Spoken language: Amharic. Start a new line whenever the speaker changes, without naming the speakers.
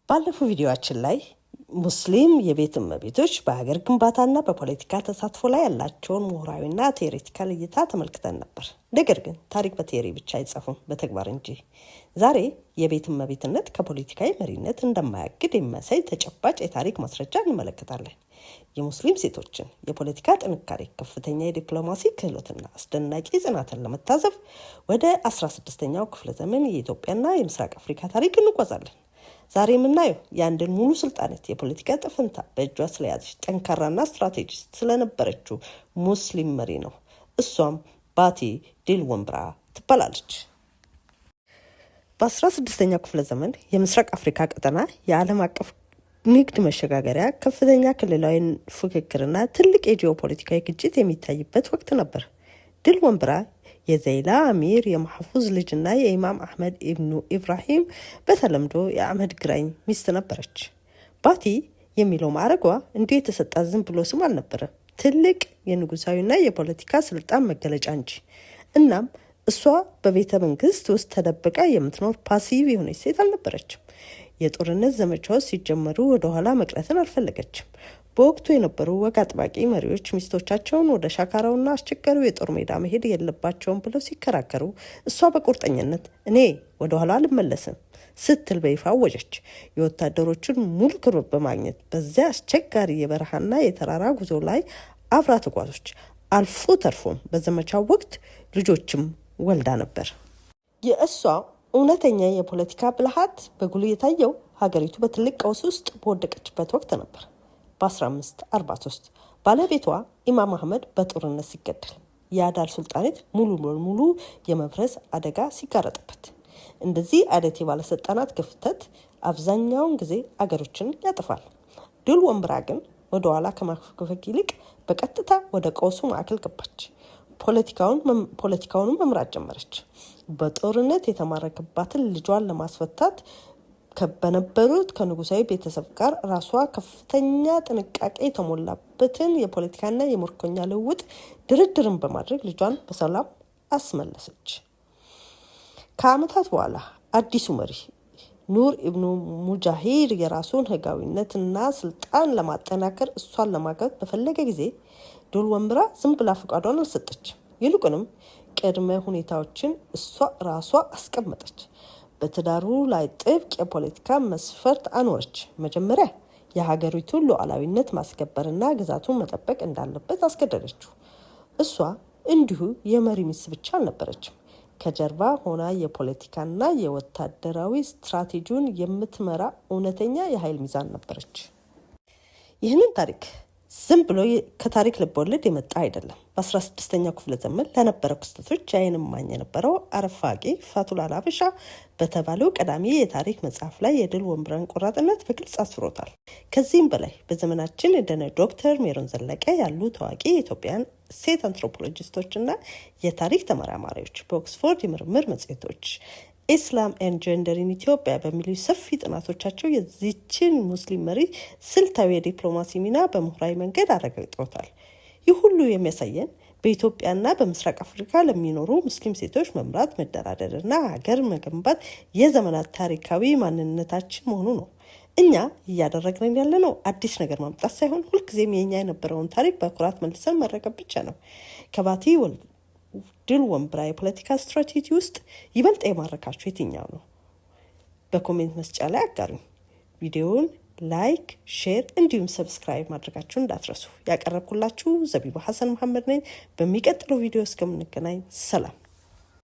ባለፈው ቪዲዮአችን ላይ ሙስሊም የቤት እመቤቶች በሀገር ግንባታና በፖለቲካ ተሳትፎ ላይ ያላቸውን ምሁራዊና theoretical እይታ ተመልክተን ነበር። ነገር ግን ታሪክ በ theory ብቻ አይጻፍም፣ በተግባር እንጂ። ዛሬ የቤት እመቤትነት ከፖለቲካዊ መሪነት እንደማያግድ የሚያሳይ ተጨባጭ የታሪክ ማስረጃ እንመለከታለን። የሙስሊም ሴቶችን የፖለቲካ ጥንካሬ፣ ከፍተኛ የዲፕሎማሲ ክህሎትና አስደናቂ ጽናትን ለመታዘብ ወደ 16ኛው ክፍለ ዘመን የኢትዮጵያና የምስራቅ አፍሪካ ታሪክ እንጓዛለን። ዛሬ የምናየው የአንድን ሙሉ ሱልጣኔት የፖለቲካ እጣፈንታ በእጇ ስለያዘች ጠንካራና strategist ስለነበረችው ሙስሊም መሪ ነው። እሷም ባቲ ድል ወንበራ ትባላለች። በ16ኛው ክፍለ ዘመን የምስራቅ አፍሪካ ቀጠና የዓለም አቀፍ ንግድ መሸጋገሪያ፣ ከፍተኛ ክልላዊ ፉክክርና ትልቅ የጂኦፖለቲካዊ ግጭት የሚታይበት ወቅት ነበር። ድል ወንበራ የዘይላ አሚር የማሕፉዝ ልጅና የኢማም አሕመድ ኢብኑ ኢብራሂም፣ በተለምዶ የአሕመድ ግራኝ፣ ሚስት ነበረች። ባቲ የሚለው ማዕረጓ እንዲሁ የተሰጣት ዝም ብሎ ስም አልነበረም፣ ትልቅ የንጉሳዊና የፖለቲካ ስልጣን መገለጫ እንጂ። እናም እሷ በቤተ መንግስት ውስጥ ተደብቃ የምትኖር passive የሆነች ሴት አልነበረችም። የጦርነት ዘመቻዎች ሲጀመሩ ወደኋላ መቅረትን አልፈለገችም። በወቅቱ የነበሩ ወግ አጥባቂ መሪዎች ሚስቶቻቸውን ወደ ሻካራውና አስቸጋሪው የጦር ሜዳ መሄድ የለባቸውም ብለው ሲከራከሩ፣ እሷ በቁርጠኝነት "እኔ ወደኋላ አልመለስም" ስትል በይፋ አወጀች። የወታደሮችን ሙሉ ክብር በማግኘት በዚያ አስቸጋሪ የበረሃና የተራራ ጉዞ ላይ አብራ ተጓዞች። አልፎ ተርፎም በዘመቻው ወቅት ልጆችም ወልዳ ነበር። የእሷ እውነተኛ የፖለቲካ ብልሃት በጉልህ የታየው ሀገሪቱ በትልቅ ቀውስ ውስጥ በወደቀችበት ወቅት ነበር። በ1543 ባለቤቷ ኢማም አህመድ በጦርነት ሲገደል፣ የአዳል ሱልጣኔት ሙሉ በሙሉ የመፍረስ አደጋ ሲጋረጥበት፣ እንደዚህ አይነት የባለስልጣናት ክፍተት አብዛኛውን ጊዜ አገሮችን ያጠፋል። ድል ወንበራ ግን ወደ ኋላ ከማፈግፈግ ይልቅ በቀጥታ ወደ ቀውሱ ማዕከል ገባች። ፖለቲካውንም መምራት ጀመረች። በጦርነት የተማረከባትን ልጇን ለማስፈታት በነበሩት ከንጉሳዊ ቤተሰብ ጋር ራሷ ከፍተኛ ጥንቃቄ የተሞላበትን የፖለቲካና የምርኮኛ ልውውጥ ድርድርን በማድረግ ልጇን በሰላም አስመለሰች። ከዓመታት በኋላ አዲሱ መሪ ኑር ኢብኑ ሙጃሂድ የራሱን ህጋዊነትና ስልጣን ለማጠናከር እሷን ለማግባት በፈለገ ጊዜ ድል ወንበራ ዝም ብላ ፈቃዷን አልሰጠችም። ይልቁንም ቅድመ ሁኔታዎችን እሷ ራሷ አስቀመጠች። በትዳሩ ላይ ጥብቅ የፖለቲካ መስፈርት አኖረች። መጀመሪያ የሀገሪቱን ሉዓላዊነት ማስከበርና ግዛቱን መጠበቅ እንዳለበት አስገደደችው። እሷ እንዲሁ የመሪ ሚስት ብቻ አልነበረችም። ከጀርባ ሆና የፖለቲካና የወታደራዊ ስትራቴጂውን የምትመራ እውነተኛ የኃይል ሚዛን ነበረች። ይህንን ታሪክ ዝም ብሎ ከታሪክ ልቦለድ የመጣ አይደለም። በ16ኛው ክፍለ ዘመን ለነበረው ክስተቶች የዓይን እማኝ የነበረው አረፋቂ ፋቱል አልሀበሻ በተባለው ቀዳሚ የታሪክ መጽሐፍ ላይ የድል ወንበራን ቆራጥነት በግልጽ አስፍሮታል። ከዚህም በላይ በዘመናችን እንደነ ዶክተር ሜሮን ዘለቀ ያሉ ታዋቂ የኢትዮጵያን ሴት አንትሮፖሎጂስቶችና የታሪክ ተመራማሪዎች በኦክስፎርድ የምርምር መጽሔቶች "Islam and Gender in Ethiopia" በሚሉ ሰፊ ጥናቶቻቸው የዚችን ሙስሊም መሪ ስልታዊ የዲፕሎማሲ ሚና በምሁራዊ መንገድ አረጋግጠውታል። ይህ ሁሉ የሚያሳየን በኢትዮጵያና በምስራቅ አፍሪካ ለሚኖሩ ሙስሊም ሴቶች መምራት፣ መደራደርና ሀገር መገንባት የዘመናት ታሪካዊ ማንነታችን መሆኑ ነው። እኛ እያደረግን ያለነው አዲስ ነገር ማምጣት ሳይሆን ሁልጊዜም የኛ የነበረውን ታሪክ በኩራት መልሰን መረከብ ብቻ ነው። ከባቲ ድል ወንበራ የፖለቲካ ስትራቴጂ ውስጥ ይበልጥ የማረካችሁ የትኛው ነው? በ comment መስጫ ላይ አጋሩኝ። ቪዲዮውን like፣ share እንዲሁም subscribe ማድረጋችሁን እንዳትረሱ። ያቀረብኩላችሁ ዘቢባ ሀሰን መሐመድ ነኝ። በሚቀጥለው ቪዲዮ እስከምንገናኝ ሰላም።